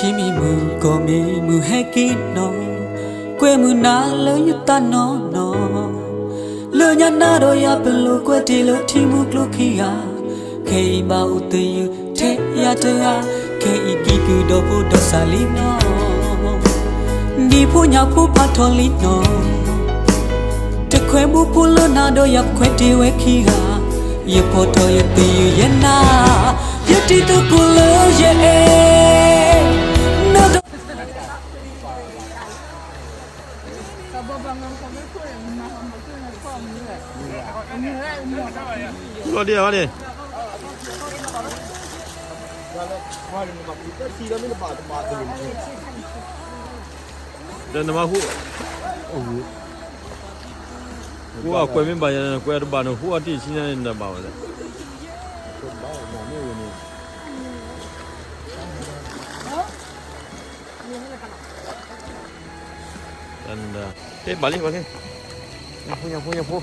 ထံမံၤမုၢ်ကီၢ်မံၤမုၢ်ဟဲက့ၤနီၤ, ကွဲမုာ်နၤလၢယသးနီၢ်နီၢ်, လၢညါနၤဒီးယၤပလိာ်ကွဲတ့ၢ်လၢထံမူကျိခံဂၤ, ခဲအံၤဘၣ်အိၣ်သယုၢ်ထဲယၤတဂၤ, ခဲအံၤကံၢ်ကုၢ်ဒီဖိဒီစၢ်လံနီၤ, ဒ်ဖိညၣ်ဖိဖးထီလံနီၤ, တခွဲးဘိဖိလၢနၤဒီးယၤပခွဲးတ့ၢ်ဝဲခံဂၤ, ယဖီၣ်ထီၣ်ယသယုၢ်ယဲနၤ, ယတံၤသကိးလၢယအဲၣ်, နဒီး လီၤဒံးအီၤဒံး, ဒီးနမၤဟူ, ဟူအကွဲးမ့ၢ်ဘၣ်ယၤန့ၣ် ကွဲးတဘၣ်န့ၣ် ဟူအီၤတံၢ်ဆံညါန့ၣ် နဘၣ်ဝဲလဲၣ်. ဟ့ၣ်ဘၣ်လံ ဘၣ်လံ, ညၣ်ဖိ ညၣ်ဖိ ညၣ်ဖိ, ညၣ်ဖိ,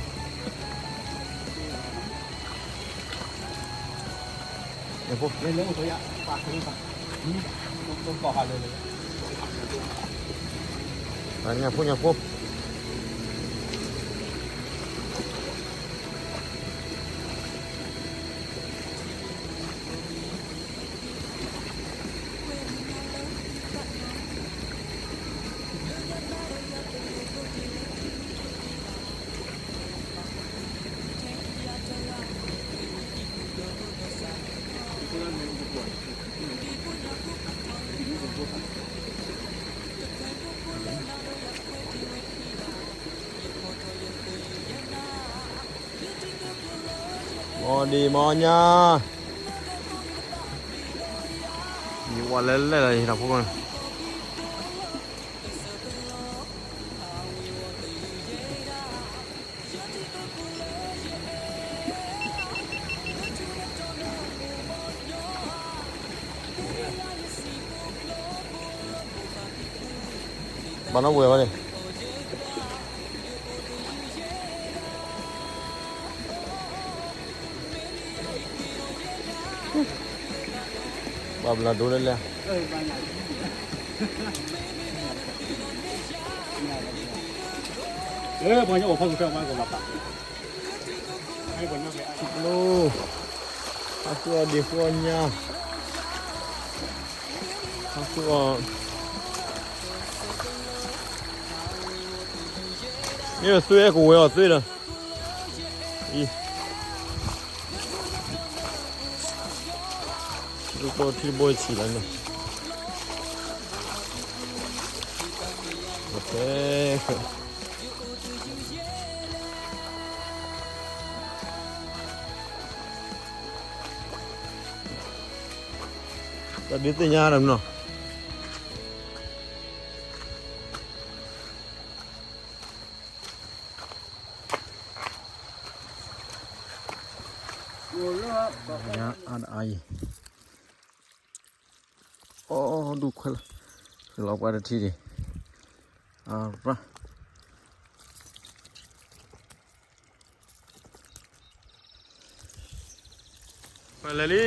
ညၣ်ဖိ ညၣ်ဖိ. မ်ဒံးမ်ညါ, ယဝၤလဲၤလဲၣ်လီၤ ယတၢ်ဖိကီၢ်န့ၣ်. ဘၣ်နီၣ်ဝဲဘၣ်န့ၣ်, ဘၣ်ဘျးဒိလၢလဲၣ်. ထံကျိ, ဟးဃုအီၤဒံးဃုအီၤညါ, ဟးဃုအီၤ, မ့ၢ်သွ့အဲၣ်ကဝဲၤအီၤသွ့ဒီး, အံၤ, ထံတဘိထံတဘိဆံးလီၤန့ၣ်, တၢ်ဒုးသ့ၣ်ညါဒီးနီၤ. အါအါအံၤ, အိၣ်ဒူၣ်ခွဲးလီၤ, ဃ့လီၤပှၤတထံၣ်ဒံး, အရၣ် ပလဲၤလံ,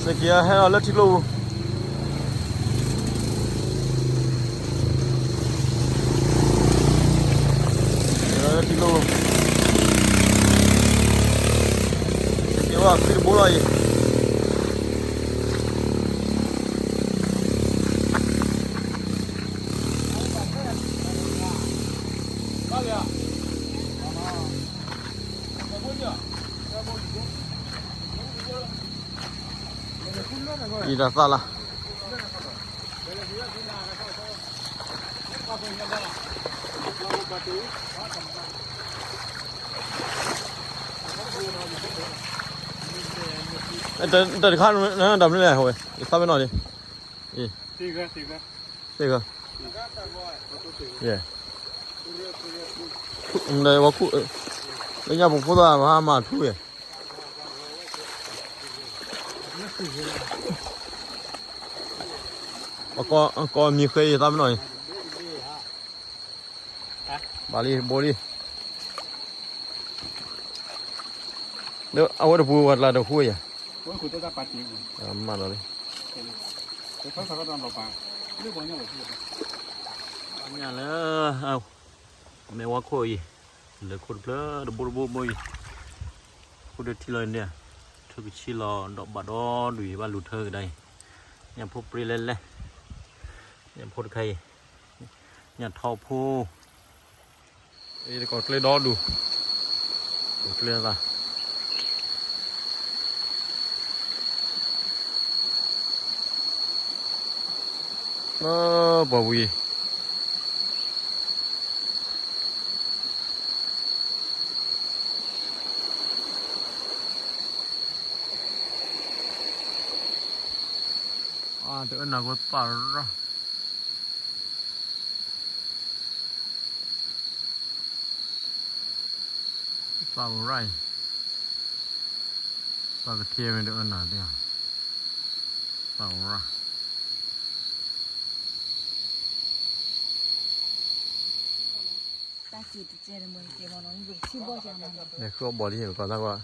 စက့ဟဲလီၤလၢထံကျိပူၤ, လၢထံကျိပူၤ, စက့ဝဲသံတဘိလီၤအံၤ. အံၤတၢ်သၣ်လၢ်, တၢ်တခါ တၢ်မနုၤလဲၣ် ဟဝဲ ယသးမ့ၢ်နီၢ်န့ၣ်, သ့ၣ်ဂၤ, ယဲ, လၢညါပဖိသၣ် မၤထူဝဲ, အကီမံၤဃဲ ယသးမ့ၢ်နီၢ်န့ၣ်, ဘၣ်လံ ဘိလံ, လၢအဝဲတပူၤ ပှၤတလးတဃူယၤ, မၤလီၤလံ, ညၣ်လၢ မဲဝါခိၣ်အံၤ လၢခိၣ်တဖျၢၣ်တဘိတဘိဘိအံၤ ဃုဒၢထံလီၤန့ၣ် ထၢကဆံလီၤ ဒီးဘၣ်ဒီဒူၣ်အံၤ ဘၣ်လူၤထၢကဒါအံၤ ညၣ်ဖိပြ့လဲၣ်လဲၣ် ညၣ်ဖိတခါအံၤ ညၣ်ထီဖိ အံၤတကိးကျဲဒီဒူၣ် ကိးကျဲသး ပှၤဝံၤ အတအၢနၤကသးရၣ် သးရၣ် သးကထံမ့ၢ်တအၢနၤသ့ၣ်ဧါ သးရၣ် လဲၤဃုအီၣ်ဘီဒ်ယကီၢ်သၣ်ကွၢ်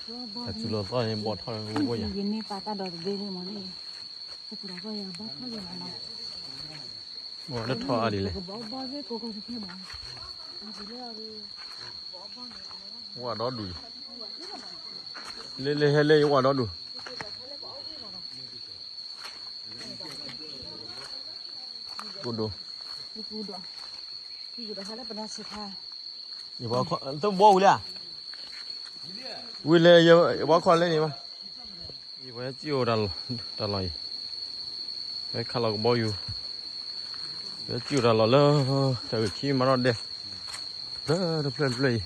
အစူၤလီၤသီန့ၣ် ဘီၣ်ထီၣ်ဝဲယၤ ယန့ၢ်ပာ်တၢ်ဒီးတဘ့ၣ်လံမးန့ၣ် ပကထီၣ်အါဒ်လဲၣ် ဝၣ်ဒီဒူၣ် လၢလၢဟဲလၢယဝၣ်ဒီဒူၣ် ကိၣ်ဒိၣ် တဘီဝံၤလၢ ဝံၤလၢယဘီခီၣ်လဲၣ်န့ၣ်ဘၣ် ယဝဲစံၣ်အိၣ်တၢ်လီၢ်အံၤ ဝဲခးလီၤကဘီယူၤ ဝဲစံၣ်အိၣ်တၢ်လီၢ်လၢ တၢ်ဂ့ၢ်ခံမၤထီၣ်ဒဲး တဖျၢၣ်တဖျၢၣ်တဖျၢၣ်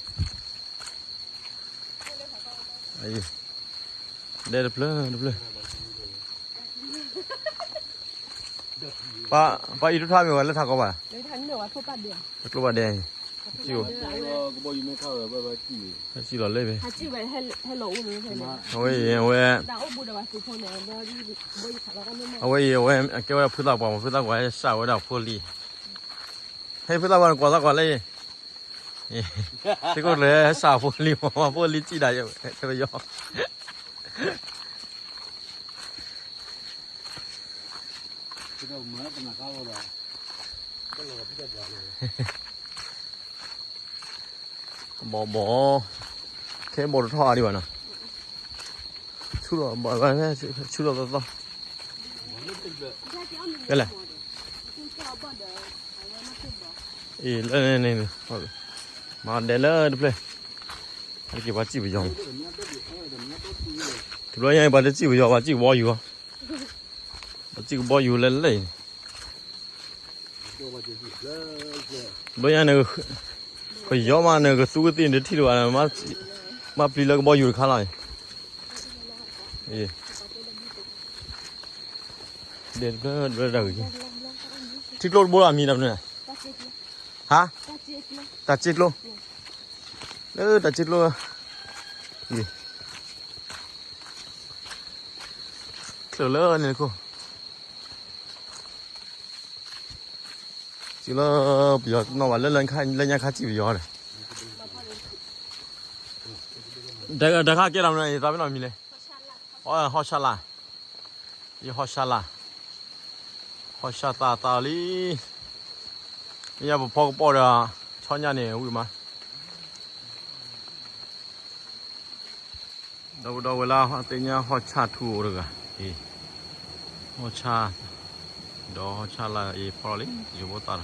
အံၤ ဒဲးတဖျၢၣ်တဖျၢၣ် ပှၤအံၤတထါမ့ၢ်ဝဲလၢထးကီးဘၣ် တကျိဘၣ်ဒဲး စံၣ်အိၣ် စံၣ်လီၤလၢဖဲ အဝဲအံၤအဝဲ အဝဲအံၤအဝဲ အကဲဝဲဖုသၣ်ပှၢ်မး ဖုသၣ်ပှၢ်ဟဲစှၤဝဲဒၣ်ဖိလံၤ ဟဲဖုသၣ်ပှၢ်နကွၢ်သၣ်ကွၢ်လၢအံၤ သကိးတလၢဟဲစှၤဖိလံၤမး ဖိလံၤစံၣ်ဒၣ်ယဲ တပယီၤ ဘီဘီ ခဲဘီတထီၣ်အါဒံးဘၣ်နီၤ ဆူၣ်လီၤ ဆူၣ်လီၤသီသီ လဲၣ် အံၤ လၢန့ၣ် မၤဒဲးလၢတဖျၢၣ် အက့ၤပှၤစံၣ်ပယီၤ တဘျီညါအံၤ ပှၤတစံၣ်ပယီၤ ပှၤစံၣ်ကဘီယူၤအီၤ ပှၤစံၣ်ကဘီယူၤလဲၣ်လဲၣ်အံၤန့ၣ် ဘျီညါန့ၣ် ပယီၤမးန့ၣ် ကသူကသ့ၣ်န့ၣ် တထံၣ်လၢၤဘၣ်န့ၣ် မၤပျံၤလၢကဘီယူၤတခါလီၤအံၤ ဒဲးတဖျၢၣ်တဖျၢၣ်တၢ်ဂ့ၢ် ထံကျိတဘိလီၤ အမံၤတၢ်မနုၤ ဟါ တၢ်စ့ကျိ လၢတၢ်စ့ကျိ ချုးလၢန့ၣ်ခိၣ် စံၣ်လၢပယီၤနီၢ်ဘၣ်လၢ လၢညါခါစံၣ်ပယီၤဒီး တခါကဲတၢ်မနုၤ ယသးပ့ၤနီၣ်မံၤလဲၣ် ဟီၣ်ဆၣ်လၢ် ယဟီၣ်ဆၣ်လၢ် ဟီၣ်ဆၣ်သးသးလံ မ့ၢ်ညါပဖီကပီၣ်ဒီး ဆီညါန့ၣ်ဝံၣ်မး ဒီပုၢ်ဒီဝဲၢ်လၢသ့ၣ်ညါဟီၣ်ဆၣ်ထူအိၣ်တဂၤ အံၤ ဟီၣ်ဆၣ် ဒီးဟီၣ်ဆၣ်လၢအံၤဖီလီၤလံ ယိၤဘီသၣ်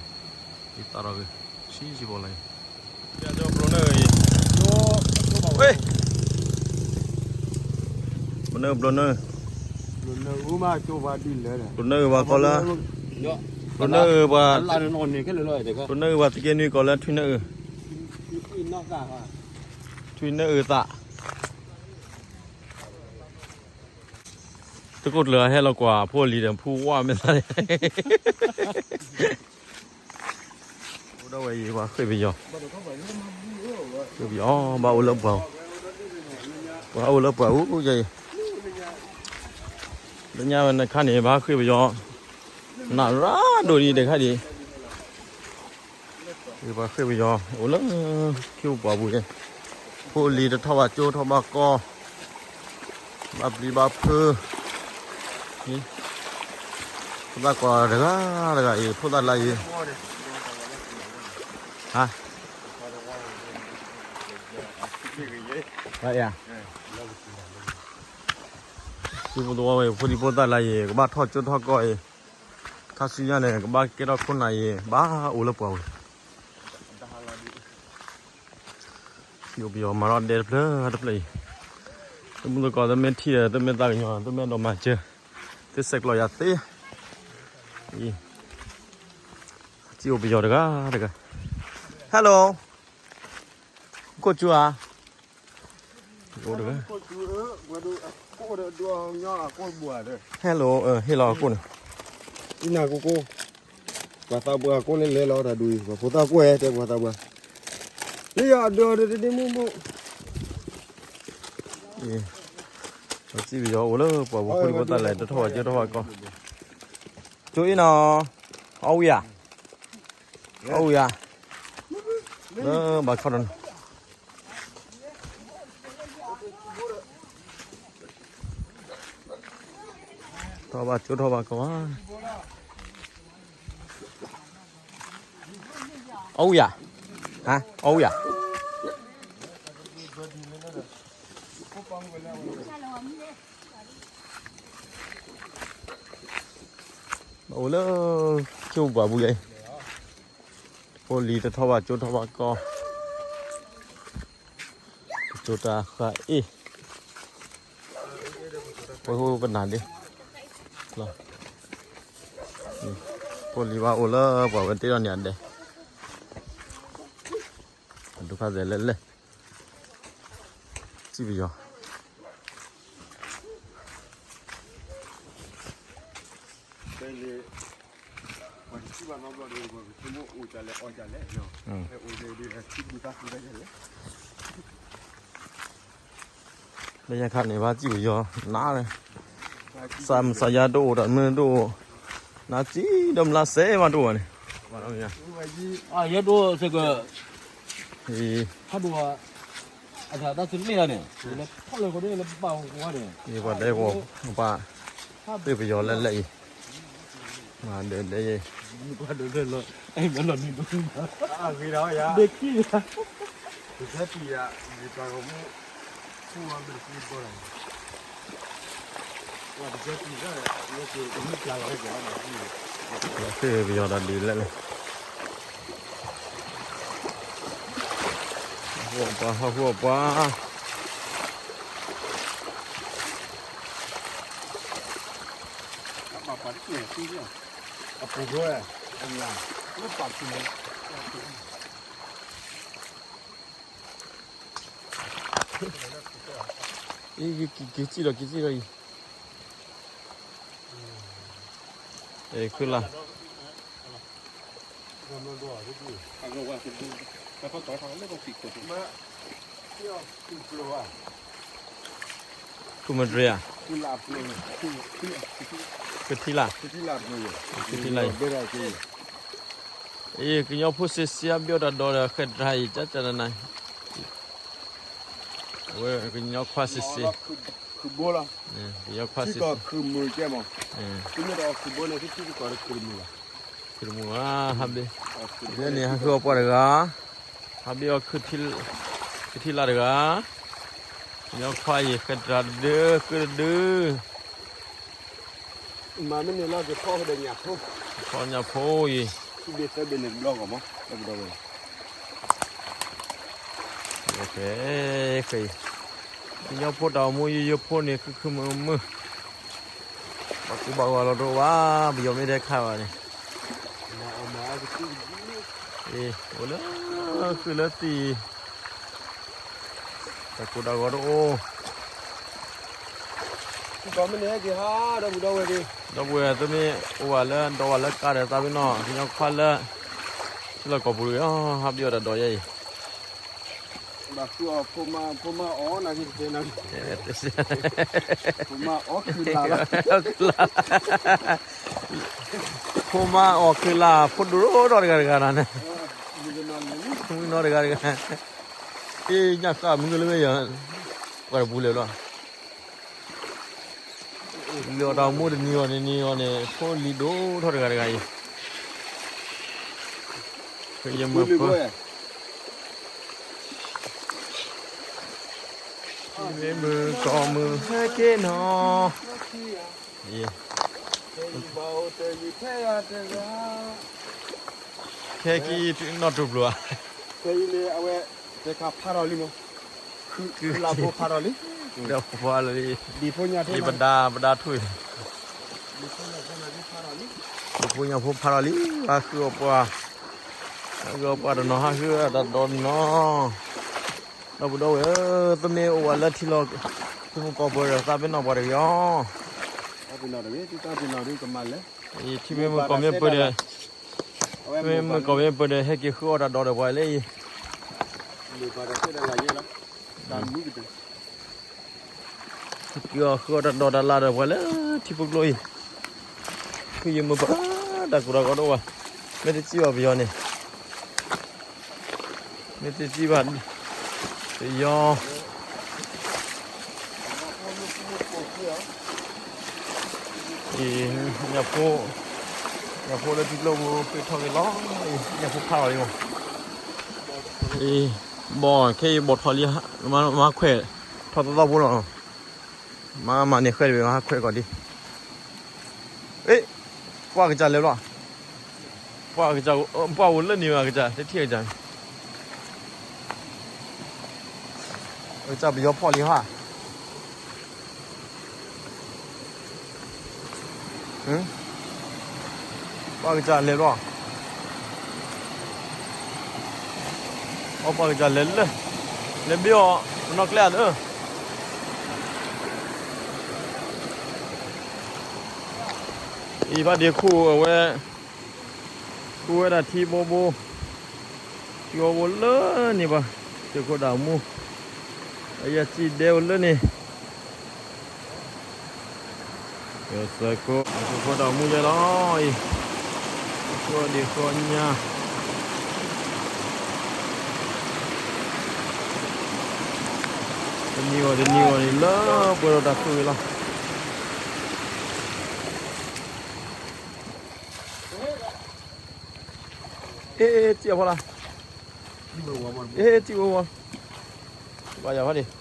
ဒီး ယသၣ်ဒီးဂ့ၤ ဆံးဆံးဘီလၢအံၤ ဘျိနၢၣ်အံၤ ဘျိနၢၣ် ဘျိနၢၣ် ဘျိနၢၣ်ပှၤကီၢ်လၢ ဘျိနၢၣ်ပှၤ ဘျိနၢၣ်ပှၤသကဲနွံကီၢ်လၢထွံၣ်နၢၣ်အုၣ် ထွံၣ်နၢၣ်အုၣ်သး သကိးတလၢဟဲလီၤကွၢ်ဖိလံၤဒီးဖူဝါမဲာ်သၣ်န့ၣ် အိၣ်ဒီးဝဲအံၤ ပှၤဃ့ၢ်ပယီၤ ဃ့ၢ်ပယီၤ ဘၣ်အိၣ်လၢပှၤ ပှၤအိၣ်လၢပှၤအိၣ်ယဲအံၤ လၢညါဝဲနခါန့ၣ် ဘၣ်ဃ့ၢ်ပယီၤ နးရၢ်ဒိၣ်ဒံးတခါဒံး ပှၤဃ့ၢ်ပယီၤ အိၣ်လၢ ခ့ပှၤပူၤန့ၣ် ဖိလံၤတထီၣ်ဘၣ်ကၠိထီၣ်ဘၣ်ကီ ဘၣ်ပျံၤဘၣ်ဖုး န့ၣ် ဖိသၣ်ကွၢ်တဂၤတဂၤအံၤ ဖိသၣ်လၢအံၤ, ဟါ, ဆူဖိသဝီဝဲ ဖိဒံဖိသၣ်လၢအံၤ ကဘၣ်ထီၣ်ကၠိထီၣ်ကီၢ်အံၤ, ခါဆူညါန့ၣ် ကဘၣ်ကဲထီၣ်ခိၣ်နၢ်အံၤ ဘၣ်အိၣ်လၢပှၤဝဲ စံၣ်အိၣ်ပယီၤမၤထီၣ်ဒဲတဖျၢၣ်တဖျၢၣ်အံၤ, သုမုၢ်သကိး သုမ့ၢ်ထံၣ်ဒီး သုမ့ၢ်သးကညီၤ သုမ့ၢ်အဲၣ်ဒိးမၤစၢၤ, သုဆဲးကျိးယၤသ့, အံၤ, စံၣ်အိၣ်ပယီၤတဂၤတဂၤ, Hello, ကိၣ်ကၠူဧါ, အိၣ်တဂၤ, Hello, ဟ့ၣ်လီၤအကိၣ်န့ၣ် အံၤနၤကိၣ်ကိၣ်, ပှၤသးပှၢ်ကိၣ်န့ၣ်လဲၤလီၤတၢ်ဒုးအံၤ ပှၤဖိသၣ်ကွဲၢ်တဲ ပှၤသးပှၢ်, လၢယၤအဒိးဒီးတဒ့မုၣ်မုၣ်, စံၣ်ပယီၤအိၣ်လၢပှၤဖိဒံဖိသၣ်လဲၣ် တထီၣ်ဘၣ်ကၠိထီၣ်ဘၣ်ကီၢ်, ကၠိအံၤနီၤ, အီၣ်ဝံၤဧါ, အီၣ်ဝံၤဧါ, လၢဘၣ်ခီနီၤ ထီၣ်ဘၣ်ကၠိထီၣ်ဘၣ်ကီၢ်ဧါ, အီၣ်ဝံၤဧါ, ဟါ, အီၣ်ဝံၤဧါ, အိၣ်လၢ ကၠိပှၤဘူးယဲအံၤ, ဖိလံၤတထီၣ်ဘၣ်ကၠိထီၣ်ဘၣ်ကီၢ်, ကၠိတၢ်ဃာ်အ့ၣ်, ပနၢ်ဒ့, ဖိလံၤဘၣ်အိၣ်လၢပှၤဝဲတ့ထီၣ်န့ၣ်အဒဲ, ဒုက္ခသည်လဲၣ်လဲၣ်, စံၣ်ပယီၤ လၢညါခါန့ၣ် ဘၣ်စံၣ်ပယီၤနး, စးမုၢ်စးယါတအိၣ် တၢ်မုၢ်တအိၣ်, နးစံၣ်ဒီးမုၢ်လါစဲးမးတအိၣ်ဘၣ်န့ၣ်, ယဲဒိးစ့ၢ်ကီး, ဖးဒိၣ်, အတၢ်သးစူၤန့ၢ်လီၤန့ၣ်, လၢထီၣ်လၢဃီဒ်လၢပပာ်ဃီန့ၣ်, ပှၤဒဲကဝီၤ, ပှၤ, စံၣ်ပယီၤလဲၣ်လဲၣ်အံၤ, မၤဒၢးဒဲယဲ, မၤဒၢးဒဲလီၤ, အဲၣ်မၤလီၤနံၤဒိၣ်, အဂ့ၤဒီးယၤ, ဒဲခံဂၤ, တဆဲပံၤယၤ, ယပှၤကမူ, ဆူၣ်ဝဲမ့ၢ်တပူၤဒီး, ပှၤတဆဲပံၤ, မ့ၢ်ပျၢ်လီၤ, ပှၤသ့ၣ်ပယီၤတၢ်ဒုးလဲၣ်လဲၣ် ဟီၣ်ခိၣ်ပှၤ, ဟီၣ်ခိၣ်ပှၤ, အပူၤကွံာ်, အလၤ, လၢပာ်ဆူၣ်န့ၣ်, အံၤ, က့ၤစံၣ်လီၤ, က့ၤစံၣ်လီၤအံၤ, ခုလၢ် ခုမတြ့ဧါ, ခုထံလၢ်, ခုထံလၢ်အံၤ, အံၤ ကညီဖိစ့စ့အဘ့ၣ်အီၣ်တၢ်ဒိးဒီး ဃဲးတြၤအံၤ ကၠၢ်ကၠၢ်နၤနၤ, အဝဲကညီခွါစ့စ့, ကညီခွါစ့စ့, ခုမုၢ်ဧါ, ခုတမုၢ်ဧါ, ဟးဘ့ၣ်, လၢန့ၣ် ဟးဃုအီၣ်ပှၤတဂၤ, ဟးဘ့ၣ်အီၣ် ခုထံလၢ်တဂၤ, ကညီခွါအံၤ ဃဲးတြၤတဒု ကုၢ်တဒု မၤမ့ၢ်န့ၣ်လီၤက့ၤဖီၣ်ဒီးညၣ်ဖိ, ဖီၣ်ညၣ်ဖိအံၤ, ဘ့ၣ်သၢဘ့ၣ်န့ၣ်တဘျီဂီၢ်မး, လၢပဒီဝဲ, ခဲအံၤ, ကညီဖိတၢ်အိၣ်မူယိယိဖိန့ၣ် ခုခုမုာ်မုာ်, ဘၣ်ကူဘၣ်ဂီၤလီၤတအိၣ်ဘၣ်, ပယီၤမ့ၢ်ဒဲခါဘၣ်န့ၣ်, အံၤ, အိၣ်လၢ, ဃုလၢသံၣ် တၢ်ကိၢ်တၢ်ဂီၤတအိၣ်, ဒီပုၢ်ဝဲၢ် သုမ့ၢ်အိၣ်ဝဲလၢ ဒီးဝဲလၢကါဒီးသးပ့ၤနီၣ် ကညီခွါလၢ ထံလီၢ်ကီၢ်ပူၤတဂ့ၤ, ဟးဘ့ၣ်အီၣ်တၢ်ဒိးယဲအံၤ, ဖိမါအီၣ်ခုလၢ်, ဖိဒိၣ်ဒီးတဂၤတဂၤန့ၣ်, မုၢ်နီၢ်တဂၤတဂၤ, အ့ၣ် ညၣ်ဃၣ်မုၢ်လၢမ့ၢ်ယၤ, ပှၤတပူၤလဲၣ်လီၤ. လၢအီၣ်တၢ်အိၣ်မူတနံၤအီၤတနံၤအီၤန့ၣ် ဖိလံၤဒိၣ်ထီၣ်တဂၤတဂၤအံၤ, ဖဲယမၤပၢၤ, မ့ၢ်မုၢ်ကီၢ်မုၢ်ဟဲက့ၤနီၤ, ခဲကံနီၣ်တူၢ်ပျိၤဧါ, ဖဲအံၤန့ၣ် အဝဲ တဲခါဖးထီၣ်လံမး, ခုလၢဖိဖးထီၣ်လံ, ဒီးဖိဖးလီၤလံ, ယပဒါ ပဒါထူၣ်အံၤ, ယဖိညၣ်ဖိဖးထီၣ်လံ, ဟးဃုအီၣ်ပှၢ်, ဟးဃုအီၣ်ပှၢ်တနီၤ ဟးဃုအီၣ်တၢ်ဒိးတနီၤ, ဒီပုၢ်ဒီဝဲၢ်ဧၢ, သုမ့ၢ်အိၣ်ဝဲလၢထံလီၤ, ထံမုၢ်ကီၢ်ပူၤဒီး သးပ့ၤနီၣ်ပှၤတဂ့ၤအီၤ, ထံမုၢ်ကီၢ်မ့ၢ်ပၢၤဒီး မ့ၢ်မုၢ်ကီၢ်မ့ၢ်ပၢၤဒီး ဟဲက့ၤဃုအီၣ်တၢ်ဒိးဒီးပှၤလၢအံၤ, ဟဲက့ၤအီၣ်ဃုအီၣ်တၢ်ဒိးတၢ်လၢဒီးပှၤလၢထံဖိကျိအံၤ, ဖုယမုၢ်ပၢၤ တၢ်ကူၣ်တၢ်ဂီၤတအိၣ်ဘၣ်, မ့ၢ်တစံးဘၣ်ပယီၤန့ၣ်, မ့ၢ်တစံးဘၣ် ပယီၤ အံၤ, ညၣ်ဖိ, ညၣ်ဖိလၢထံကျိပူၤဃ့ထီၣ်က့ၤလီၤ, အံၤ, ညၣ်ဖိဖးလီၤလံမး, အံၤ, ဘီၣ်ခဲအံၤဘီၣ်ထီၣ်လံ, မၤခွဲးထီၣ်သီသီဖိလီၤ, မၤမၤန့ၢ်ဃဲတဘ့ၣ် မၤခွဲးကီးဒံး, အ့, ပှၢ်ကစၢ်လဲၤဘျီ, ပှၢ်ကစၢ်, ပှၢ်အိၣ်လၢန့ၣ်ဘၣ်ကစၢ် တထံၣ်ကစၢ်န့ၣ် အကစၢ်ပယီၤဖီၣ်လံဟါ, ပှၢ်ကစၢ်လဲၤဘျီ, အပှၢ်ကစၢ်လဲၤလၢ, လဲၤဘ့အီၤ, ပနီၣ်ကျဲအလၢ အံၤဖးဒံးခိၣ်အဝဲ, ခိၣ်ဝဲဒၣ်ထံဘိဘိ, ထံဘိဘိလၢန့ၣ်ဘၣ်, သုးခိၣ်ဒၣ်မူ, အယစံၣ်ဒဲအိၣ်လၢန့ၣ်, သုးခိၣ်, သုးခိၣ်ဒၣ်မူယဲလီၤအံၤ, ဃိဒံးဃိညါ တနံၤဂီၢ်တနံၤဂီၢ်န့ၣ် လၢပှဲၤဒီးတၢ်သူၣ်ဝံၤလီၤ. အ့ အ့ စံၣ်အဖီလာ်, အ့ စံၣ်ဝဲဝီၤ, ဘၣ်ယၤဖးဒံး,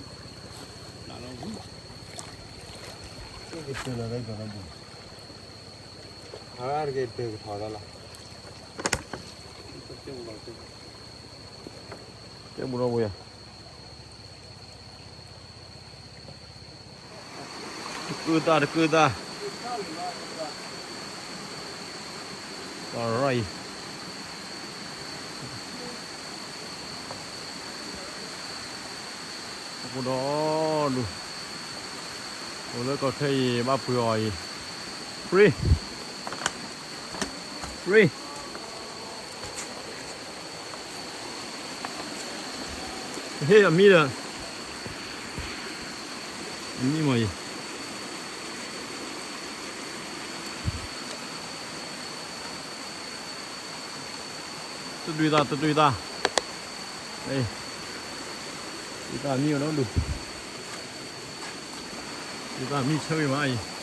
ကဲဘူးဒီးဝဲယၤ တကုသၣ် တကုသၣ်, အရၢအံၤ, အဃိဒီးဒူၣ်, အိၣ်လၢကီၢ်ခဲအံၤ ဘၣ်ပှ့ၤအီၤအံၤ, free, free. ဟ့ၣ်အမံဒီး, အမံမ့ၢ်အံၤ, တဒုးသး တဒုးသး, ဒုးသးမံအီၤဒီးဒူၣ်, ဒုးသးမံဆၢဂ့ၤမးအံၤ.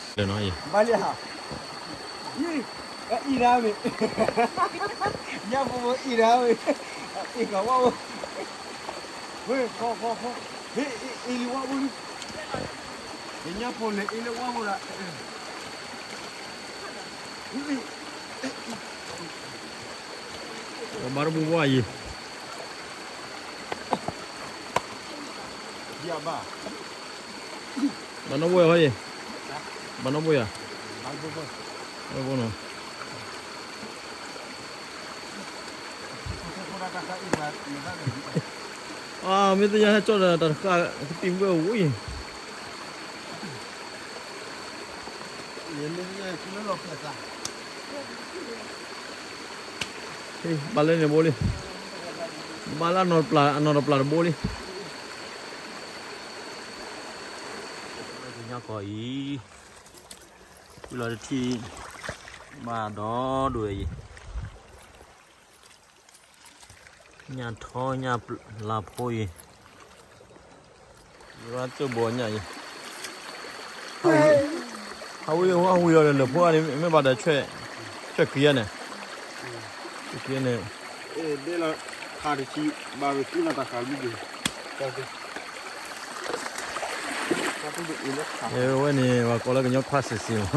လၢနီၤအံၤ, ဘၣ်လံဧါ, အံၤဒၣ်ဝဲ, ညၣ်ဖိဖိအံၤဒၣ်ဝဲ, အံၤကဝီၤဖိ, ဝဲ ဖီ ဖီ ဖီ, ဟ့ၣ် အ့ၣ်လံဝါဖိလံ, ညၣ်ဖိလဲၤအ့ၣ်လၢဝါဖိဒၣ်. ဘၣ်တဘူဘၣ်အံၤ, ဘၣ်နီၣ်ဘိယၤဖဲအံၤ, ဘၣ်နီၣ်ဘိယၤ, ဘၣ်နီၣ်ဘိနီၤ. အါ မ့ၢ်သ့ၣ်ညါဟဲကၠီၣ်ဒီးတၢ်တဃာ် ကတံၢ်မုၢ်ဝဲအိၣ်အံၤ, ဘၣ်လၢန့ၣ်ဘိလံ, ဘၣ်လၢအနီၢ်တပျၢ် အနီၢ်တပျၢ်တဘိလံ. ညါဃီအံၤ, ဝံၤလီၤတထံၣ်, ဘၣ်ဒီဒိၣ်ဝဲအံၤ, ညၣ်ထီညၣ်လၤဖိအံၤ, ယဘၣ်တၢၢ်ဘီညၣ်အံၤ, ဟးဝံၤဟးဝံၤလီၤလၢလၢၢ်ဖိန့ၣ် မ့ၢ်ဘၣ်ဒီး ဆွဲၣ်ခွံဧါန့ၣ်, ဆွဲၣ်ခွံန့ၣ်, ခါတဆံ, ဘၣ်ဝဲကူၣ်နၤတၢ်ဃာ်လံ, အဝဲန့ၣ် ပှၤကိးလၢကညီခွါစ့ၢ်စ့ၢ်မး, က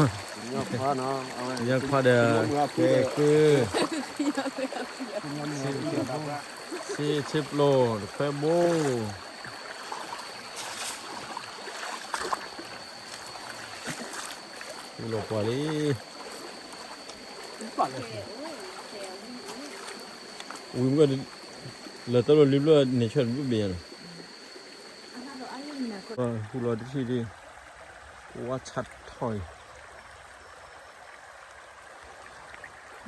ညီခွါဒီး, ကဲကုၢ်, ဆ့ဆ့ပျိတခွဲဘိ, ဝံၤလီၤပှၤလံ, ဝံၤမ့ၢ်, လၢတၢ်လီၢ်လံဘျီၣ်န့ၣ် ဆွဲၣ်တဘျုးဘ့ၣ်ညါန့ၣ်, ဟူလီၤတထံၣ်ဒံး, ဝါဆၣ်ထီၣ်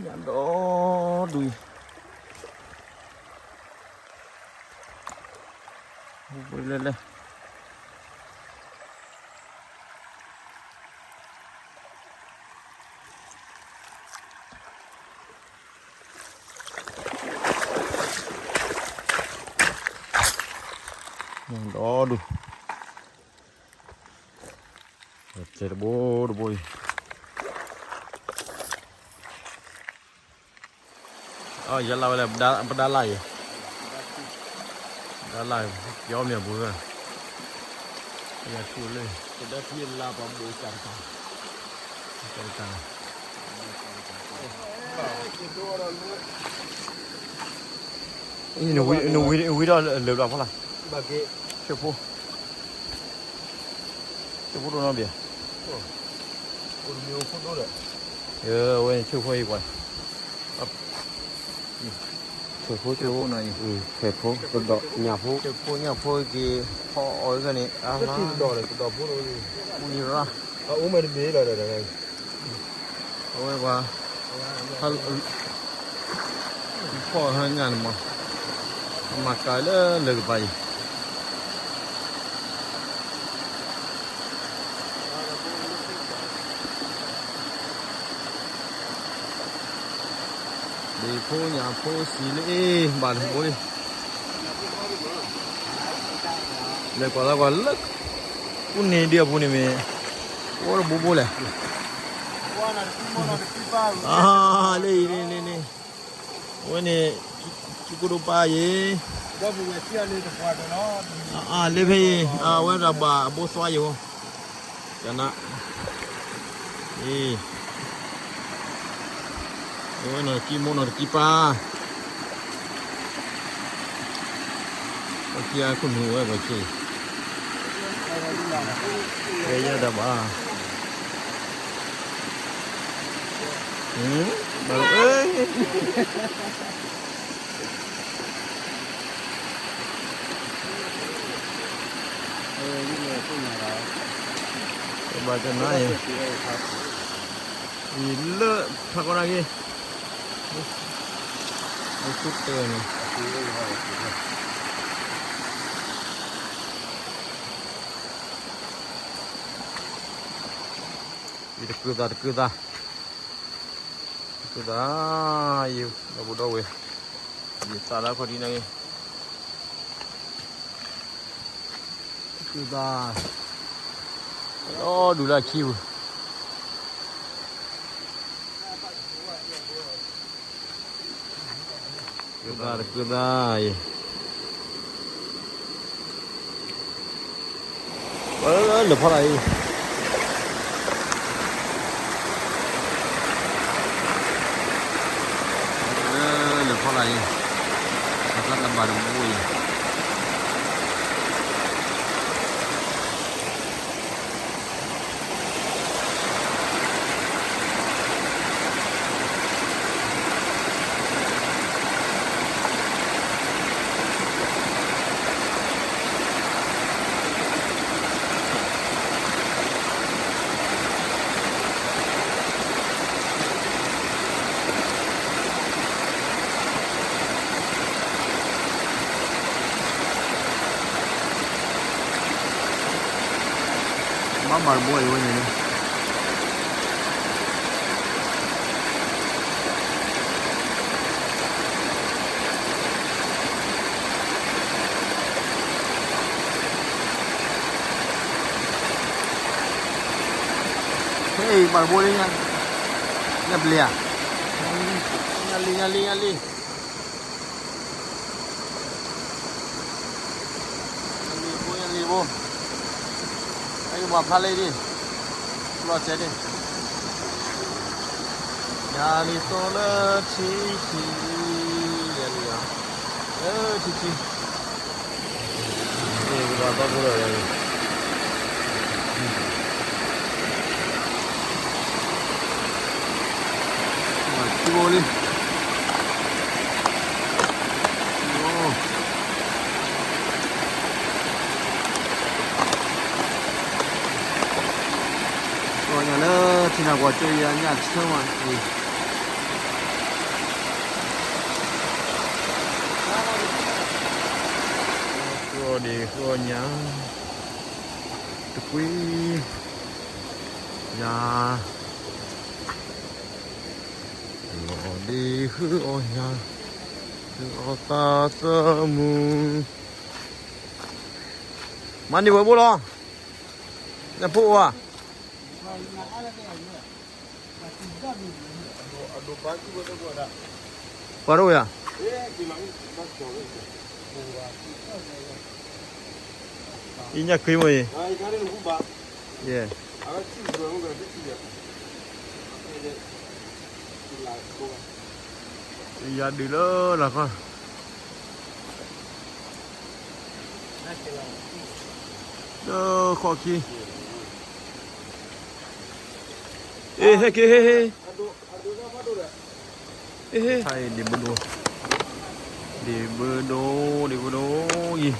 အံၤ, ညၣ်ဒီဒူၣ်အံၤ, လဲၤလဲၤ ဒီဒူၣ်, တဲတဘိတဘိအံၤ, ယလၢ်ဝဲလၢ ပဒါလၢ်အံၤ, ပဒါလၢ်, ပျီမ့ၢ်အပူၤ, ယထူၣ်လၢ, ပဒါထံလၢ်ပှၤဘိးကၢ်တကၢ်, ကၢ်တကၢ် နဝံထီၣ်လၢဘျီဖီလာ်, ဆၢဖိ, ဆၢဖိဒိၣ်နီတဘ့ၣ်, အဝဲန့ၣ်ဆၢဖိအံၤကွၢ်, ဆၢဖိ, ဆၢဖိ, ဆၢဖိညၣ်ဖိ, ဆၢဖိညၣ်ဖိက့ၤ, ဖီအီၤကန့ၣ်, အဝဲပှၤ ဖီၣ်ဟါညၣ်န့ၣ်မး, မၤကၤလၢလၢကပၤအံၤ, ဒ့ၣ်ဖိညၣ်ဖိစံးလၢအ့ၣ် ဘၣ်တဘိအံၤ, လဲၤကွၢ်လၢကွၢ်လၢ, ကူန့ၢ်ဒံးအပူၤန့ၣ်မ့ၢ်, အိၣ်တဘိဘိလဲၣ်, လၢအံၤန့ၣ်န့ၣ်န့ၣ်, အဝဲန့ၣ်, ထံကိၢ်ဒိၣ်ပၢ်အံၤ, လၢဖဲအံၤ, အဝဲဒၣ်ဘၣ်အဘိသွါယိၤ, ကနၣ်, အံၤ, အဝဲနီၢ်တကံမိၢ်နီၢ်တကံပၢ်, ပှၤခံဂၤခိၣ်နူာ်ဝဲပှၤခံ, ဝဲယဲဒၣ်ဘၣ်, ဘၣ်, ဘၣ်တနါအံၤ, အံၤလၢထးကီတၢ်ဂ့ၢ်, လၢဆူတၢ်န့ၣ်, ယတကုၤသးတကုၤသး, တကုၤသး, ယဒီပုၢ်ဒီဝဲၢ်, ယသးလၢခီၣ်ထံးန့ၣ်ဂ့ၤ, တကုၤသး, ဒီဒူၣ်လၢအခံပူၤ တကုၤသးတကုၤသးအံၤ, လၢဖီလာ်အံၤ, လၢဖီလာ်အံၤ, တၢ်ဘၣ်တဘိအံၤ. ဘၣ်မၤတဘိအံၤဝဲန့ၣ်လၢ ဟဲ မၤတဘိလံညါ, ညၣ်ပလံၤဧါ, ညၣ်လံ ညၣ်လံ ညၣ်လံ. လံၤဘိ ညၣ်လံၤဘိ, အယမၤဖျါလံဒံး, လီၤစဲးဒံး, ညၣ်လံၤသိလၢထံခံ, ညၣ်လံၤဧါ, လၢထံခံ, ကဘၣ်သီဖိဒီး ထံဘိလံ, ကီၢ်ညါလၢထံနၤကွၢ်ကၠိယါညၣ်ဆၢမးအံၤ, ကီၢ်ဒံးကီၢ်ညါ, တကွံ, ယၤ, လီၤဒံးဟုအီၣ်ယၤ, ဟုအီၣ်သးသမူ, မၤန့ၢ်ဝဲဘိလီၤ, နဖိအိၣ်ဧါ, ပှၤတအိၣ်ယၤ, အံၤညၣ်ခ့မ့ၢ်အံၤ, ယဲ, ယၤဒုးလၢလီၤခီ, လၢဃီခံ, အ့ ဟဲက့ၤ ဟ့ ဟ့ ဟ့, အ့ ဒံးဘုဒိ, ဒံးဘုဒိ, ဒံးဘုဒိ, ယံ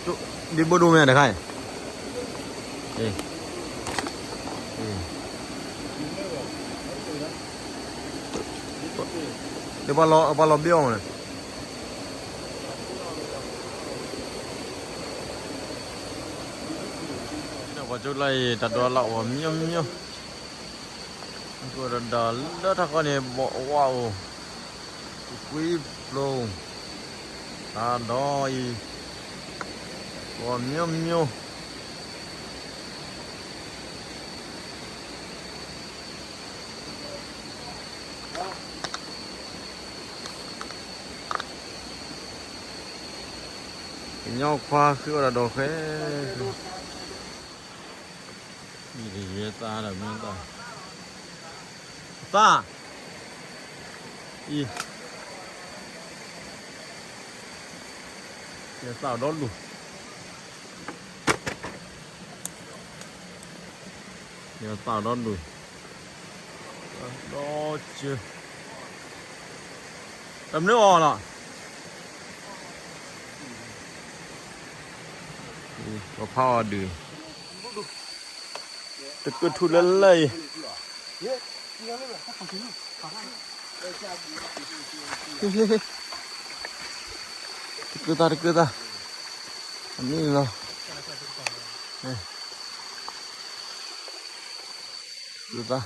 ၤ, ဒံးဘုဒိမ့ၢ်တခါအံၤ, ဒီးပှၤလီၤဘ့အီၤမးန့ၣ်, ပှၤကၠိလၢအံၤ တၢ်ဒိးလၢအီၤမညီမညီ, ကဒီးဒီးလၢထးခီန့ၣ် ဘီဝါအိၣ်, ကွံပျိ, တၢ်ဒိးအံၤ, အီၤမညီမညီ. ကညီခွါဃုအီၣ်တၢ်ဒီးဃဲ, မ့ၢ်တယဲသးဒီးမ့ၢ်သး, သး, အံၤ, ယသးဒီးလူၤ ယသးဒီးလူၤ, ဒီးစၢ, တမနုၤအီၤလီၤ, ပဖးအီၤဒုး, တကထူၣ်လၢလဲၣ်အံၤ, တကုသး တကုသး, အနံၣ်လီၤ, တကုသး,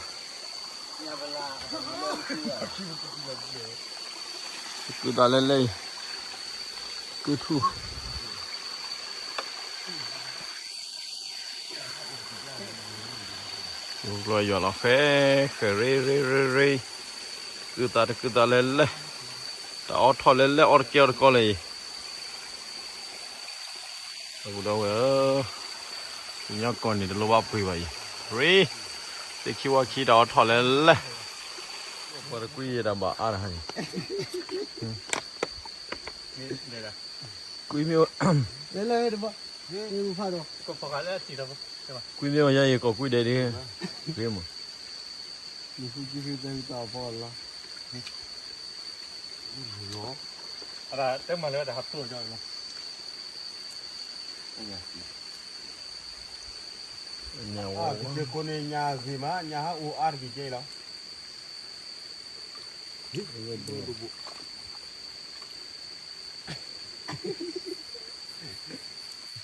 တကုသးလၢလဲၣ်အံၤ, ကုထူၣ် ကျီယွၤလီၤဃဲ ဃဲရ့ရ့ရ့ရ့, ကုသးတကုသးလဲၣ်လဲၣ်, တၢ်အီထီၣ်လဲၣ်လဲၣ် အီတကဲအီတကီလၢအံၤ, ဒီပုၢ်ဒီဝဲၢ်ဧၢ, ကညီကီၢ်န့ၣ်တလိၣ်ဘၣ်ပှ့ၤဘၣ်အံၤ, ရ့, သ့ၣ်ခံဝါခံတၢ်အီထီၣ်လဲၣ်လဲၣ်, ပှၤတကွံယဲတၢ်ဘၣ်အါတဟါန့ၣ်, ကွံမ့ၢ်, လဲၤလဲၤတဘၣ်, ကွံမ့ၢ်အီၤယါအံၤ ကိးကွံဒဲးဒ်, ဂ့ၤမး, နဃုကံဃုသဲဃုတၢ်အဖီလီၤ, အတၢ်တဲမၤလၢတၢ်ဟးဖျိးကီးလီၤ, ညါဝဲ, ကစၢၢ်ခိၣ်န့ၣ်ညါဂ့ၤမး ညါဟးအိၣ်အါတက့ၢ်ကဲလီၤ. ဘိဘိ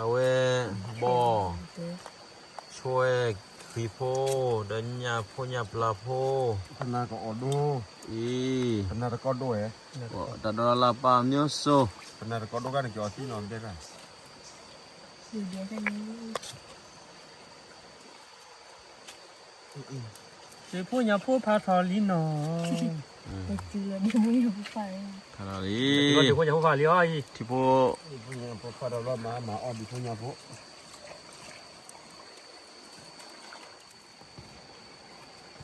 အဝဲ ဘီၣ် ဆွဲ ဃံဖိ ဒီးညၣ်ဖိညၣ်ပျၢ်ဖိ ပနၢ်ကအီၣ်ဒိၣ် အံၤ ပနၢ်တကီၢ်ဒိၣ်ဝဲ တၢ်ဒီးလၢပၢ်မၠိၣ်စိ ပနၢ်တကီၢ်ဒိၣ်ကါန့ၣ် ကၠီၤသံနီၤဒဲး ဒ့ဖိညၣ်ဖိဖးထီၣ်လံနီၤ, ဖးထီၣ်လံ, ဒ့ဖိညၣ်ဖိဖးလံအီၤအံၤ, ထံဖိ, ဒ့ဖိညၣ်ဖိဖးထီၣ်လီၤမၤမၤအီၣ်ဒ့ဖိညၣ်ဖိ,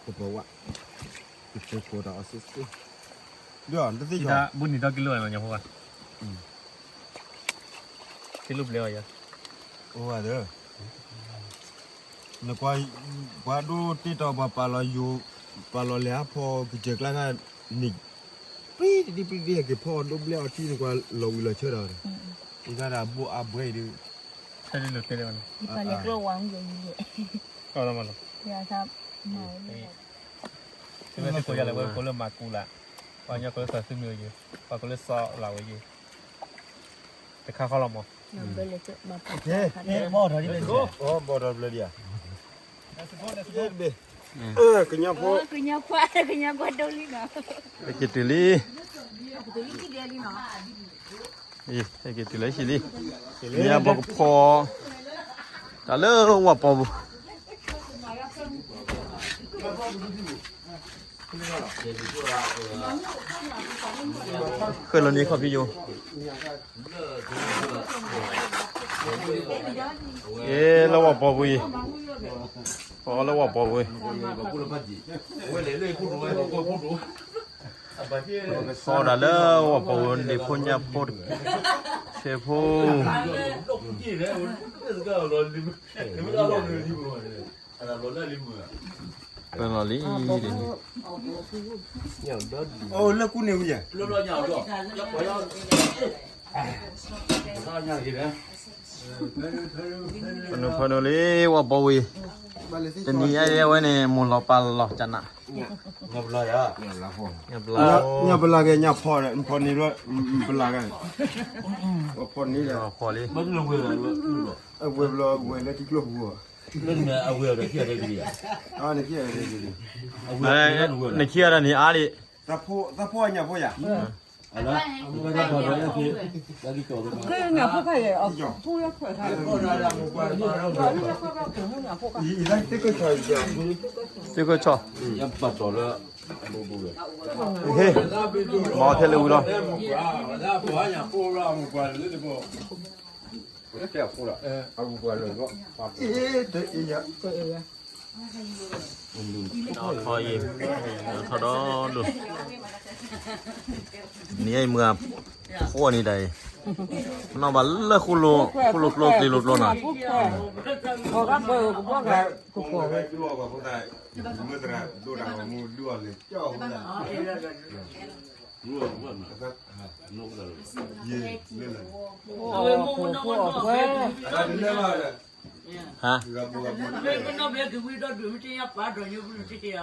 ကပဝါ, ကပကိးတၢ်အီၤစ့စ့, ဒ်အီၤတသ့ၣ်ညါ, ဘူးနံၤဒီက့ၤလိာ်နီၤညၣ်ဖိဘၣ်, က့ၤလိာ်ပျဲအီၤယၤ, အိၣ်ဝဲသၢ နကွၢ်, ပှၤဒိၣ်တ့ၢ်တီပှၤပာ်လီၤယိၤ, ပာ်လီၤလဲၤအဖီကစၢၢ်ကျါခါန့ၣ်, ပျံၤတဒံပျံၤတဒံက့ၤဖီအီၤဒိၣ်ဘျဲၣ်အီၤထံနကွၢ်လီၤဝံၤလီၤဆၢဒီး, အံၤခါဒၣ်ဘိအါဘှဲအံၤဒုး, ပာ်လဲၤကျီဝါမူယိၤယံၤလဲၣ်, မ့ၢ်ကိးလၢမၤကူလၢ်, ပှၤကညီကိးလၢသးသုမ့ၢ်ဝဲယံၤ, ပှၤကိးလၢစီလၢ်ဝဲယံၤ, တခါခီလီၤမး, ဘီၣ်ထီၣ်ဒ်လဲၣ်, ကညီဖိ, ကညီဖိ, ကညီဖိဒိၣ်လံနီၤ, ဟဲက့ၤတုၤလံ, ဟဲက့ၤတုၤလၢဟံၣ်လံ, မ့ၢ်အဘီကဖီ, တၢ်လၢဝၣ်ပီပူၤ ဃဲလီၤန့ၣ်ခီၣ်ဖံယိၤ, အ့ လၢဝၣ်ပီပူၤအံၤ, ပီလၢဝၣ်ပီပူၤအံၤ, ကစီဒၣ်လၢဝၣ်ပီပူၤ ဒ့ဖိညၣ်ဖိ, ဆဲးဖိ ပလီၢ်လံဒ်န့ၣ်, ဖနူဖနူလံ ဝၣ်ပီဝံၤ, တနံၤအံၤ အဝဲန့ၣ် မိၢ်လီၤပၢ်လီၤကနး, ညၣ်ပလၢ်, ညၣ်ပလၢ်ကဲ ညၣ်ဖီ, ဖီန့ၣ်လီၤ, ပလၢ်ကဲ, ဖီန့ၣ်လီၤ, ဖီလံ, အဝဲဘျီ အဝဲလၢထံကျိပူၤ, နခံဂၤဒီးန့ၣ်အါလံ, သးဖိညၣ်ဖိယၤ, ညၣ်ဖိခါယဲၢ်, သ့ၣ်ခိၣ်ဆီ, ဟ့ၣ်, မၤအီၤထဲလၢဝံၤလီၤ. ထီၣ်ယံၤ, ထီၣ်ဒီဒိၣ်, နံၤအံၤမုၢ်ဂၤ, ဃိန့ၣ်ဒၣ်အံၤ, နီၢ်ဘၣ်လၢဃိလိာ်, ဃိလိာ်ကျိ ကျ့လိာ်ကျိနီၤ, ဟ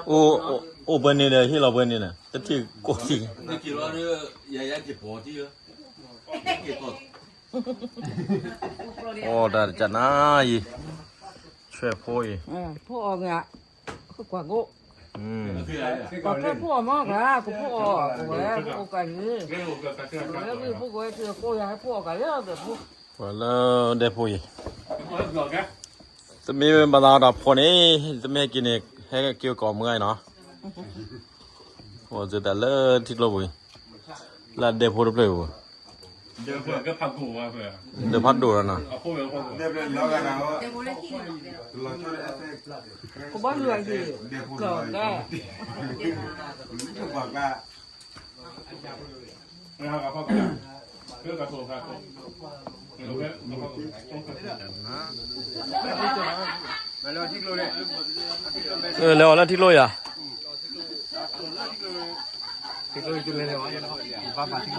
ါ, အိၣ်ပှဲၤန့ၣ်ဒီး ဟ့ၣ်လီၤပှဲၤန့ၣ်ဒီး တထံၣ်ကိၢ်ထံၣ်, အိၣ်တၢ်တကနၤအံၤ, ဆွဲၣ်ဖိအံၤ, ဖိအီၤမ့ၢ်, ကွၢ်ကိ, ပှၤဖဲဖိအီၤမ့ၢ်ဂၤ, ကဖိအီၤ, ကဝဲၢ်ဖိအိၣ်ကးန့ၣ်, ကဝဲၢ်ဝံၣ်ဖိကဝဲၢ်ထံကိးယၤ ဟဲဖိအီၤကးလၢဒဲးဖိ, ပှၤလၢဒဲးဖိအံၤ, တမ့ၢ်ဘၣ်သးဒီးဖီန့ၣ်, တမ့ၢ်ဟဲက့ၤန့ၣ် ဟဲက့ၤကိးမုၢ်ဂၤအံၤနီၤ, အိၣ်သတးလၢထံကျိပူၤအံၤ, လၢဒဲးဖိတဖျၢၣ်အံၤပူၤ, ဒဲးဖးဒိၣ်လီၤနီၤ, ကဘၣ်လူၤအံၤ, ကီၢ်ကဲ လဲၤအီၤလၢထံကျိယၤ, လဲၤအီၤလၢထံကျိယၤ,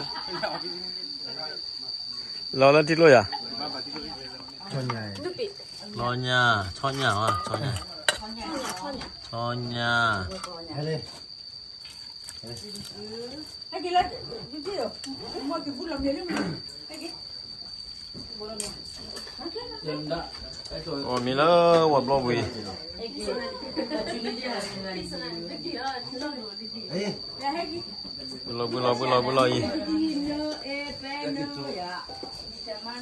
လီၤညၣ်, ဆီညၣ်, ဆီညၣ် ဟဲက့ၤလၢ, မ့ၢ်က့ၤဘူးလီၤမ့ၢ်လၢမ့ၢ်, ဟဲက့ၤ, အိၣ်မံၤလၢဝၤဘျီပူၤအံၤ, ဘုလီၤဘုလီၤဘုလီၤဘုလီၤအံၤ,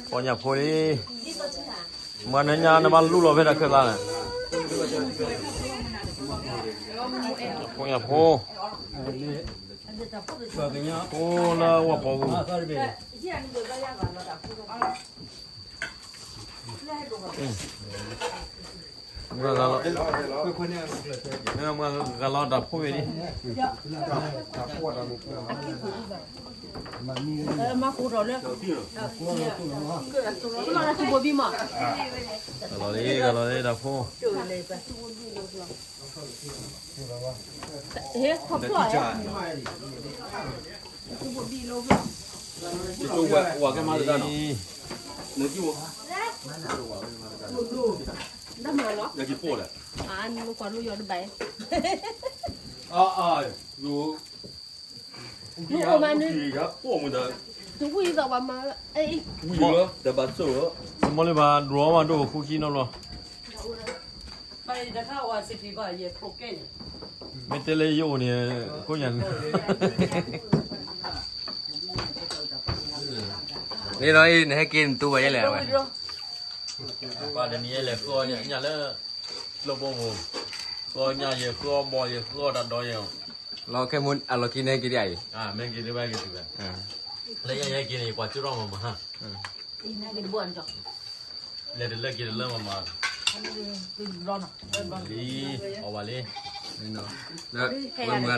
ပီညၣ်ဖိလံ, မၤနညါနဘၣ်လူလီၤဖဲတၢ်ခဲလၢာ်န့ၣ်, ပီညၣ်ဖိ, အိၣ်လၢဝၤပီပူၤ, မၤဂၤလီၤတၢ်ဖိဝဲဒၣ်, မၤဃိးဒီးလၢ, ဂၤလီၤလံ ဂၤလီၤလံတၢ်ဖိ, ဟဲခီဖျိ, ဝၤကဲမၤတၢ်နီၤ, နကီ, နကီဖိလဲၣ်, နကွၢ်လိယီၤတဘၣ်, အါအါ, ယိ, နအိၣ်မးန, တဝံၣ်သးဝဲမး, ဝံၣ်လၢတဘၣ်စိၣ်လၢ, တမီလၢဘၣ်ဒြိမးဒိၣ်ဃူခံနီတဘျီ, မ့ၢ်တဲလၢယအိၣ်န့ၣ်, ကိးညါန့ၣ်, န့ၣ်ဒီးအံၤ နဟဲက့ၤနတူၢ်ဘၣ်ယဲလဲၣ်ဝဲ, ပှၤတနံၤယဲလဲၤဃုအီၣ်ညၣ်လၢ, ကျိပိမိၢ်, ဃုအီၣ်ညၣ်ယဲ ဃုအီၣ်ဘီယဲ ဃုအီၣ်တၢ်ဒီယဲ, လီၤခဲမ့ၢ်အလီၢ်ခံနဟဲက့ၤဒ်အံၤ, မ့ၢ်က့ၤဒ်ဘၣ်က့ၤတုၤဝဲ, လၢယဲယဟဲက့ၤန့ၣ် ပှၤကၠိထီၣ်မးမး, လဲၤတလၢက့ၤတလၢမးမး, လံ, အီၣ်ဘၣ်လံ, လၢ, ဝဲမုၢ်ဂၤနီၢ်ဝံၤအံၤ,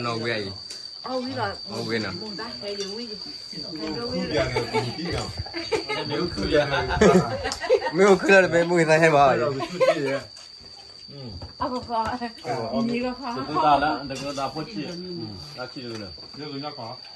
အီၣ်ဝံၤနီၤ, မ့ၢ်အိၣ်ခုလၢတမ့ၢ်မုၢ်ဂၤသးဟဲဘၣ်, အကီ, တကတၢၢ်လၢ, တကတၢၢ်ဖိဆံး, တၢ်ဆံးတကလၢာ်, မ့ၢ်,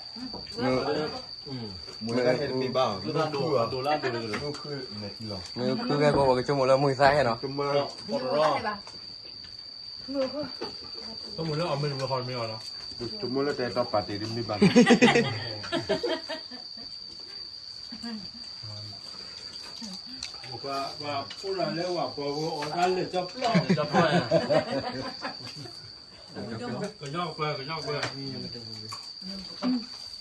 မ့ၢ်အိၣ်ခုဖဲကိးပှၤကဆိကမိၣ်လၢမုၢ်ဂၤသးဟဲနီၤ, ဆိကမိၣ်လၢအီၣ်မ့ၢ်တမ့ၢ်ဟီၣ်တမ့ၢ်အီၤနီၤ, ဆိကမိၣ်လၢတအဲၣ်ဒိးပာ်တ့ၢ်တမ့ၢ်ဘၣ်နီၤ ပှၤအိၣ်ဒၣ်လၢဝၤပှၤဝဲအီၣ်တၢ်လၢာ်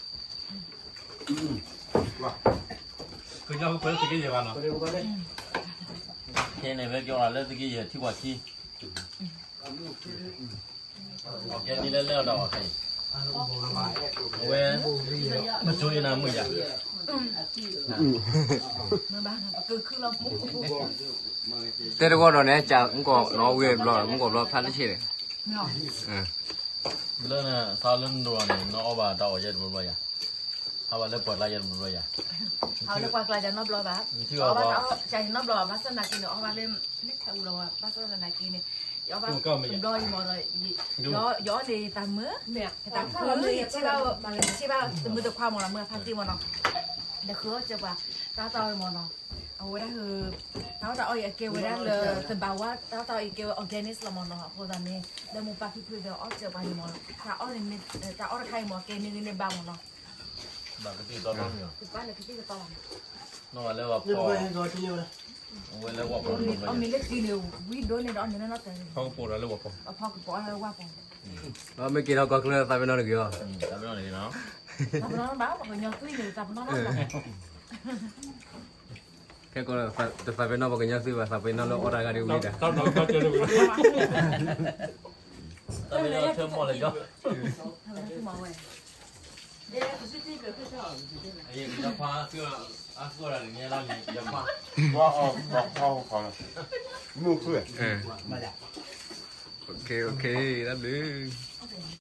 ကၠီပျီ, ကညီကပၢ, ကညီကပၢ, ကညီကပၢသုးက့ယဲၢ်ဘၣ်နီၤ, ခဲန့ၣ်ဖဲကီၢ်လၢသုးက့ယဲၢ်ထံကီၢ်ခံ အကဲဒ်လဲၣ်လဲၣ်ဒီးအီၤခဲအံၤ, အဝဲ, မ့ၢ်စိယနၤမုာ်ယၤ, တဲတဂီၢ်ဒီးန့ၣ် ကမူကီၢ်နီၢ်ဝံၤဘျီ မူကီၢ်ဘျီဖးတဆံးန့ၣ်, လၢနသးလၢနဒိၣ်န့ၣ် နအီၣ်ဘၣ်တၢ်အီၣ်ယဲၢ်တဘျီဘျီယၤ, အီၣ်ဘၣ်လၢပှၢ်ကျါယဲၢ်တဘျီဘျီယၤ, အီၣ်လၢပှၢ်ကျါယၤနီတဘျီဘၣ်, အီၣ်ဘၣ်တၢ်အီၣ်ယဲၢ်နီတဘျီဘၣ် ဘၣ်ဆၣ်သနာ်က့န့ၣ် အီၣ်ဘၣ်လၢ, ဘၣ်ဆၣ်သနာ်က့န့ၣ်, ယအီၣ်ဘၣ်တဘျီအံၤမ့ၢ်ဒီး, ယအီၣ်န့ၣ်ယသးမုာ်, ယသးခု, ယဆ့ဘၣ်, ယဆ့ဘၣ်တမုာ်တခွါမ့ၢ်နီၤ မုာ်ဖးတံၢ်မ့ၢ်နီၤ, ဒီးဃုအီၣ်စၢၤပှၤ, တၢ်တၢ်အီၣ်အံၤမ့ၢ်နီၤ, အဝဲဒၣ်, တၢ်အီၣ်တၢ်အီၣ်အံၤအကဲဝဲဒၣ်လၢသဘၣ်ဝါ တၢ်တၢ်အီၣ်အံၤကဲဝဲ organic လီၤမ့ၢ်နီၤ အဃိသတးန့ၣ် လၢမိၢ်ပၢ်ဖံဖုဒီးအီၣ်စၢၤပှၤန့ၣ်မ့ၢ်, တၢ်အီၣ်န့ၣ်မ့ၢ်, တၢ်အီၣ်တခါအံၤမ့ၢ်ကဲန့ၢ်ဂ့ၤန့ၢ်ဘါမ့ၢ်နီၤ, ဘၣ်ကသံၣ်ကသီနီတမံၤ, ကဘၣ်လၢကသံၣ်ကသီလီၤ, နီၢ်ဝဲလၢဝၤဖီ, အဝဲလၢဝၤဖီ, အီၣ်မ့ၢ်လၢသံန့ၣ်, ဝံၤဒိၣ်န့ၢ်ဒီးအီၣ်မ့ၢ်လၢနီၢ်တၢ်, ဖီကပိာ်ဒီးလၢဝၤဖီ, အဖီကပိာ်လၢဝၤဖီ, မ့ၢ်က့ၤထီၣ်ကီၢ်ချၢသးပ့ၤနီၣ်တဂ့ၤအီၤ, သးပ့ၤနီၣ်တဂ့ၤနီၤ, သးပ့ၤနီၣ်ဘၣ် ပှၤကညီသွံၣ်န့ၣ် သးပ့ၤနီၣ်နီၤ ခဲကီးတသးပ့ၤနီၣ်ပှၤကညီသွံၣ်ဘၣ် သးပ့ၤနီၣ်လၢအီၣ်တၢ်ဂၤဒ်ဝံၤဒီး, သးပ့ၤနီၣ်ထၢမီၢ်လၢကီး, ကညီဖါ, အဃိဒၣ်တနံၤလၢန့ၣ် ကညီဖါ, မုၢ်ခု, တၢ်ဘျုး